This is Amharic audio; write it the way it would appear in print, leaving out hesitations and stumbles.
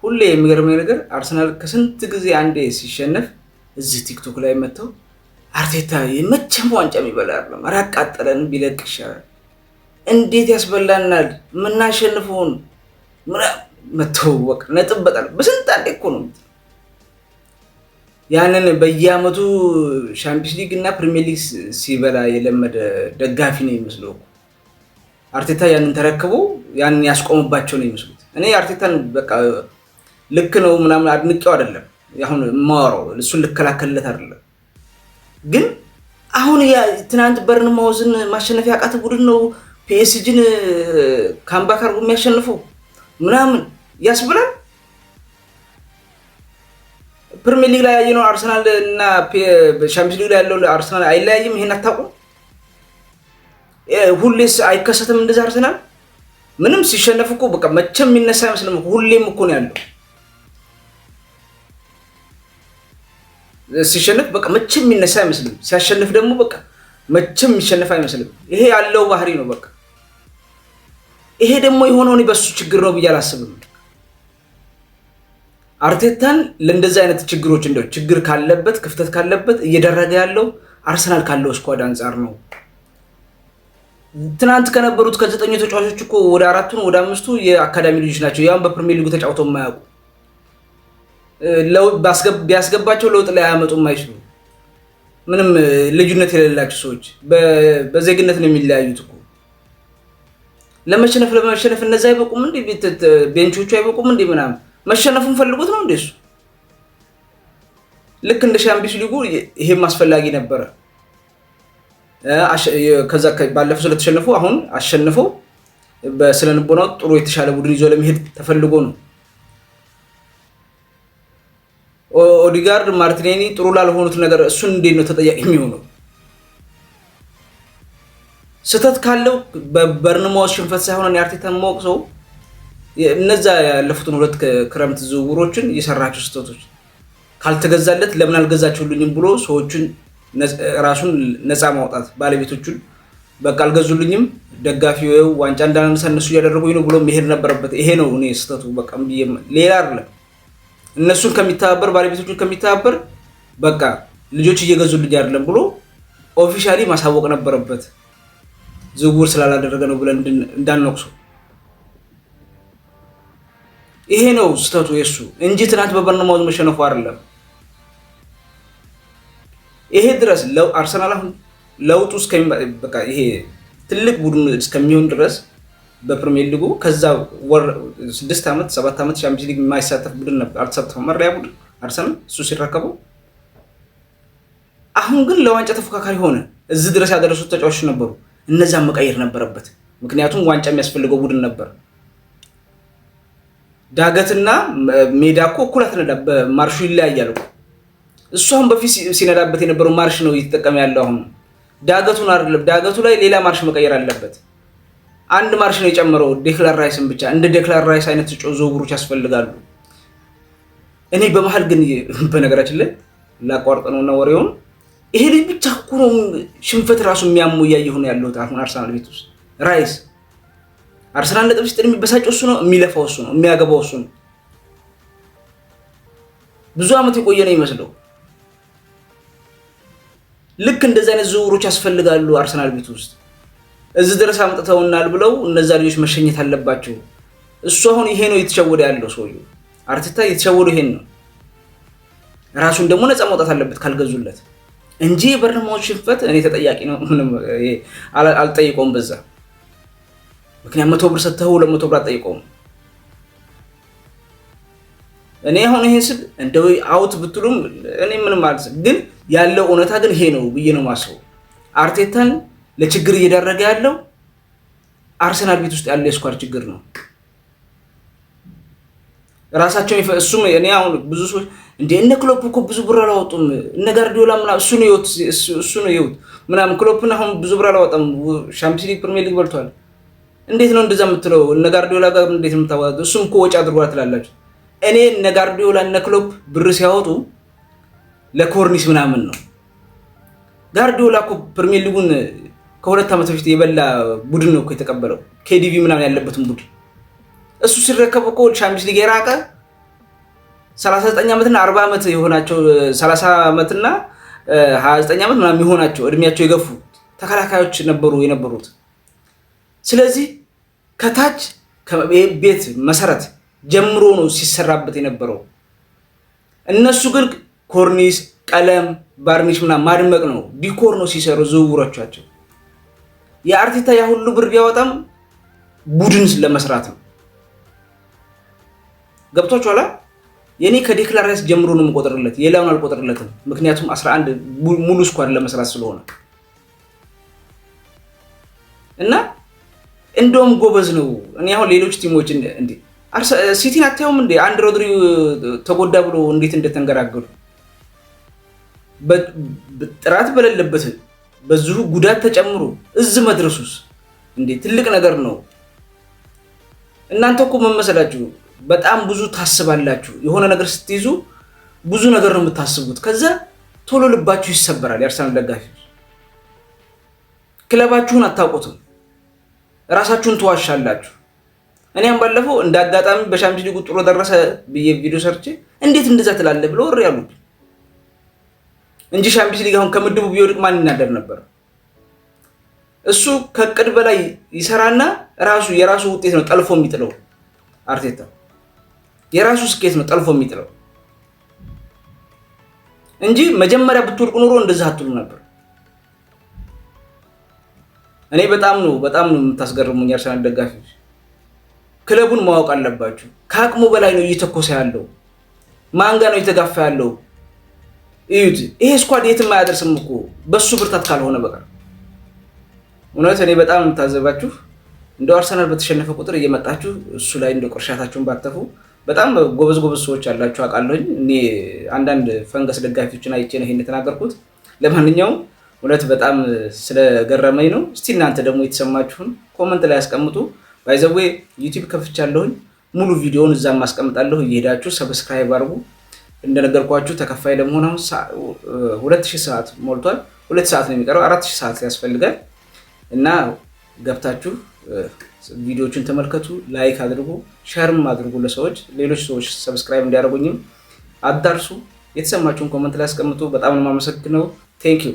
ሁሌ የሚገርመኝ ነገር አርሰናል ከስንት ጊዜ አንዴ ሲሸነፍ እዚህ ቲክቶክ ላይ መጥተው አርቴታ መቼም ዋንጫ የሚበላ አይደለም፣ ኧረ አቃጠለን፣ ቢለቅ ይሻላል፣ እንዴት ያስበላናል፣ የምናሸንፈውን መተው በቃ ነጥብ በጣም በስንት አንዴ እኮ ነው። ያንን በየአመቱ ሻምፒዮንስ ሊግ እና ፕሪሚየር ሊግ ሲበላ የለመደ ደጋፊ ነው የሚመስለው። አርቴታ ያንን ተረክቦ ያንን ያስቆምባቸው ነው የሚመስሉት። እኔ አርቴታን በቃ ልክ ነው ምናምን አድንቄው አይደለም አሁን የማወራው፣ እሱን ልከላከልለት አይደለም። ግን አሁን ትናንት በርንማውዝን ማሸነፍ ያቃተ ቡድን ነው ፒኤስጂን comeback አድርጎ የሚያሸንፈው ምናምን ያስብላል። ፕሪሚየር ሊግ ላይ ያየነው አርሰናል እና ሻምፒዮንስ ሊግ ላይ ያለው አርሰናል አይለያይም። ይሄን አታውቁም? ሁሌስ አይከሰትም እንደዛ? አርሰናል ምንም ሲሸነፍ እኮ በቃ መቼም የሚነሳ አይመስልም። ሁሌም እኮ ነው ያለው። ሲሸነፍ በቃ መቼም የሚነሳ አይመስልም። ሲያሸንፍ ደግሞ በቃ መቼም የሚሸነፍ አይመስልም። ይሄ ያለው ባህሪ ነው። በቃ ይሄ ደግሞ የሆነው እኔ በሱ ችግር ነው ብዬ አላስብም። አርቴታን ለእንደዚህ አይነት ችግሮች እንደው ችግር ካለበት፣ ክፍተት ካለበት እየደረገ ያለው አርሰናል ካለው squad አንጻር ነው። ትናንት ከነበሩት ከዘጠኙ ተጫዋቾች እኮ ወደ አራቱን ወደ አምስቱ የአካዳሚ ልጆች ናቸው። ያም በፕሪሚየር ሊጉ ተጫውተው የማያውቁ፣ ቢያስገባቸው ለውጥ ላይ አያመጡ የማይችሉ፣ ምንም ልዩነት የሌላቸው ሰዎች፣ በዜግነት ነው የሚለያዩት እኮ። ለመሸነፍ ለመሸነፍ እነዛ አይበቁም እንዴ? Bench ኦቹ አይበቁም እንዴ? ምናምን መሸነፉን ፈልጎት ነው እንዴ እሱ? ልክ እንደ ሻምፒዮንስ ሊጉ ይሄም አስፈላጊ ነበረ። ከዛ ባለፈው ስለተሸነፉ አሁን አሸንፈው በስነልቦናው ጥሩ የተሻለ ቡድን ይዞ ለመሄድ ተፈልጎ ነው። ኦዲጋርድ፣ ማርቲኔሊ ጥሩ ላልሆኑት ነገር እሱን እንዴት ነው ተጠያቂ የሚሆነው? ስህተት ካለው በበርንማውዝ ሽንፈት ሳይሆን የአርቴታን ሰው እነዛ ያለፉትን ሁለት ክረምት ዝውውሮችን የሰራቸው ስህተቶች፣ ካልተገዛለት ለምን አልገዛችሁልኝም ብሎ ሰዎቹን ራሱን ነፃ ማውጣት፣ ባለቤቶቹን በቃ አልገዙልኝም፣ ደጋፊ ዋንጫ እንዳናነሳ እነሱ እያደረጉኝ ነው ብሎ መሄድ ነበረበት። ይሄ ነው እኔ ስህተቱ፣ በቃ ሌላ አይደለም። እነሱን ከሚተባበር፣ ባለቤቶቹን ከሚተባበር በቃ ልጆች እየገዙልኝ አይደለም ብሎ officially ማሳወቅ ነበረበት። ዝውውር ስላላደረገ ነው ብለን እንዳንወቅሰው። ይሄ ነው ስህተቱ የሱ እንጂ ትናንት በበርንማውዝ መሸነፉ አይደለም። ይሄ ድረስ አርሰናል አሁን ለውጡ በቃ ይሄ ትልቅ ቡድን እስከሚሆን ድረስ በፕሪሚየር ሊጉ ከዛ ወር 6 ዓመት 7 ዓመት ሻምፒዮንስ ሊግ የማይሳተፍ ቡድን ነበር። አልተሳተፈም መሪያ ቡድን አርሰናል እሱ ሲረከበው። አሁን ግን ለዋንጫ ተፎካካሪ ሆነ። እዚህ ድረስ ያደረሱት ተጫዋቾች ነበሩ። እነዛን መቀየር ነበረበት። ምክንያቱም ዋንጫ የሚያስፈልገው ቡድን ነበር። ዳገትና ሜዳ እኮ እኩል አትነዳ፣ በማርሹ ይለያያል እኮ። እሱ አሁን በፊት ሲነዳበት የነበረው ማርሽ ነው እየተጠቀመ ያለው አሁን። ዳገቱን አይደለም፣ ዳገቱ ላይ ሌላ ማርሽ መቀየር አለበት። አንድ ማርሽ ነው የጨመረው ዴክላን ራይስን ብቻ። እንደ ዴክላን ራይስ አይነት ዝውውሮች ያስፈልጋሉ። እኔ በመሀል ግን በነገራችን ላይ ላቋርጥ ነውና ወሬውን፣ ይሄ ልጅ ብቻ እኮ ነው ሽንፈት ራሱ የሚያሙ እያየሁ ነው ያለሁት አሁን አርሰናል ቤት ውስጥ ራይስ። አርሰናል ነጥብ ሲጥል የሚበሳጨው እሱ ነው፣ የሚለፋው እሱ ነው፣ የሚያገባው እሱ ነው። ብዙ ዓመት የቆየ ነው ይመስለው። ልክ እንደዚህ አይነት ዝውውሮች ያስፈልጋሉ አርሰናል ቤት ውስጥ። እዚህ ድረስ አምጥተውናል ብለው እነዛ ልጆች መሸኘት አለባቸው። እሱ አሁን ይሄ ነው እየተሸወደ ያለው ሰውዬው። አርቴታ እየተሸወደ ይሄን ነው። ራሱን ደግሞ ነፃ መውጣት አለበት ካልገዙለት እንጂ የበርንማውዝ ሽንፈት እኔ ተጠያቂ ነው ምንም አልጠይቀውም በዛ። ምክንያት 100 ብር ሰጥተው 200 ብር አልጠይቀውም። እኔ አሁን ይሄን ስል እንደው out ብትሉም እኔ ምንም ማለት ግን ያለው እውነታ ግን ይሄ ነው ብዬ ነው የማስበው። አርቴታን ለችግር እየዳረገ ያለው አርሰናል ቤት ውስጥ ያለው የ squad ችግር ነው። ራሳቸው እሱም እኔ አሁን ብዙ ሰዎች እንደ እነ ክሎፕ እኮ ብዙ ብር አላወጡም፣ እነ ጋርዲዮላ ምናምን እሱ ነው ይኸውት ምናምን፣ ክሎፕን አሁን ብዙ ብር አላወጣም፣ ሻምፒዮንስ ሊግ ፕሪሚየር ሊግ በልቷል። እንዴት ነው እንደዛ የምትለው? እነ ጋርዲዮላ ጋር እንዴት ነው የምታወጣው? እሱም እኮ ወጪ አድርጓል ትላላችሁ። እኔ እነ ጋርዲዮላ እነ ክሎፕ ብር ሲያወጡ ለኮርኒስ ምናምን ነው። ጋርዲዮላ እኮ ፕሪሚየር ሊጉን ከ2 ዓመት በፊት የበላ ቡድን ነው እኮ የተቀበለው፣ ኬዲቪ ምናምን ያለበትን ቡድን። እሱ ሲረከብ እኮ ሻምፒዮንስ ሊግ የራቀ 39 ዓመትና 40 ዓመት የሆናቸው፣ 30 ዓመትና 29 ዓመት ምናምን የሆናቸው፣ እድሜያቸው የገፉ ተከላካዮች ነበሩ የነበሩት። ስለዚህ ከታች ቤት መሰረት ጀምሮ ነው ሲሰራበት የነበረው። እነሱ ግን ኮርኒስ፣ ቀለም፣ ባርኒሽ ምናምን ማድመቅ ነው፣ decor ነው ሲሰሩ ዝውውሮቻቸው። የአርቴታ ያ ሁሉ ብር ቢያወጣም ቡድን ለመስራት ነው። ገብቷችኋል? የኔ ከዴክላን ራይስ ጀምሮ ነው የምቆጥርለት፣ የሌላውን አልቆጥርለትም። ምክንያቱም 11 ሙሉ squad ለመስራት ስለሆነ። እና እንደውም ጎበዝ ነው። እኔ አሁን ሌሎች team ኦች እንዴ፣ ሲቲን አታዩም እንዴ? አንድ ሮድሪ ተጎዳ ብሎ እንዴት እንደተንገራገዱ፣ ጥራት በሌለበት በዚሁ ጉዳት ተጨምሮ እዚህ መድረሱስ እንዴ ትልቅ ነገር ነው። እናንተ እኮ ምን መሰላችሁ፣ በጣም ብዙ ታስባላችሁ። የሆነ ነገር ስትይዙ ብዙ ነገር ነው የምታስቡት። ከዛ ቶሎ ልባችሁ ይሰበራል። የአርሰናል ደጋፊዎች ክለባችሁን አታውቁትም፣ ራሳችሁን ትዋሻላችሁ። እኔም ባለፈው እንደ አጋጣሚ በሻምፒዮንስ ሊጉ ጥሩ ደረሰ ብዬ ቪዲዮ ሰርቼ እንዴት እንደዛ ትላለህ ብሎ ወሬ ያሉብኝ እንጂ ሻምፒዮንስ ሊግ አሁን ከምድቡ ቢወድቅ ማን ይናደር ነበር? እሱ ከእቅድ በላይ ይሰራና ራሱ የራሱ ውጤት ነው ጠልፎ የሚጥለው። አርቴታ የራሱ ስኬት ነው ጠልፎ የሚጥለው እንጂ መጀመሪያ ብትወድቁ ኖሮ እንደዛ አትሉ ነበር። እኔ በጣም ነው የምታስገርሙኝ የአርሰናል ደጋፊዎች። ክለቡን ማወቅ አለባችሁ። ከአቅሙ በላይ ነው እየተኮሰ ያለው። ማን ጋ ነው እየተጋፋ ያለው? እዩት። ይሄ squad የትም አያደርስም እኮ በሱ ብርታት ካልሆነ በቀር። እውነት እኔ በጣም የምታዘባችሁ፣ እንደው አርሰናል በተሸነፈ ቁጥር እየመጣችሁ እሱ ላይ እንደ ቁርሻታችሁን ባተፉ። በጣም ጎበዝ ጎበዝ ሰዎች አላችሁ አውቃለሁኝ። እኔ አንዳንድ ፈንገስ ደጋፊዎችን አይቼ ነው ይሄን የተናገርኩት። ለማንኛውም እውነት በጣም ስለገረመኝ ነው። እስቲ እናንተ ደግሞ የተሰማችሁን comment ላይ ያስቀምጡ። By the way ዩቲዩብ ከፍቻለሁኝ። ሙሉ ቪዲዮውን እዛም አስቀምጣለሁ። እየሄዳችሁ subscribe አድርጉ። እንደነገርኳችሁ ተከፋይ ለመሆን አሁን 2000 ሰዓት ሞልቷል። 2 ሰዓት ነው የሚቀረው። 4000 ሰዓት ያስፈልጋል እና ገብታችሁ ቪዲዮዎችን ተመልከቱ፣ like አድርጉ፣ share ም አድርጉ ለሰዎች፣ ሌሎች ሰዎች subscribe እንዲያደርጉኝም አዳርሱ። የተሰማችሁን comment ላይ አስቀምጡ። በጣም ነው የማመሰግነው። Thank you.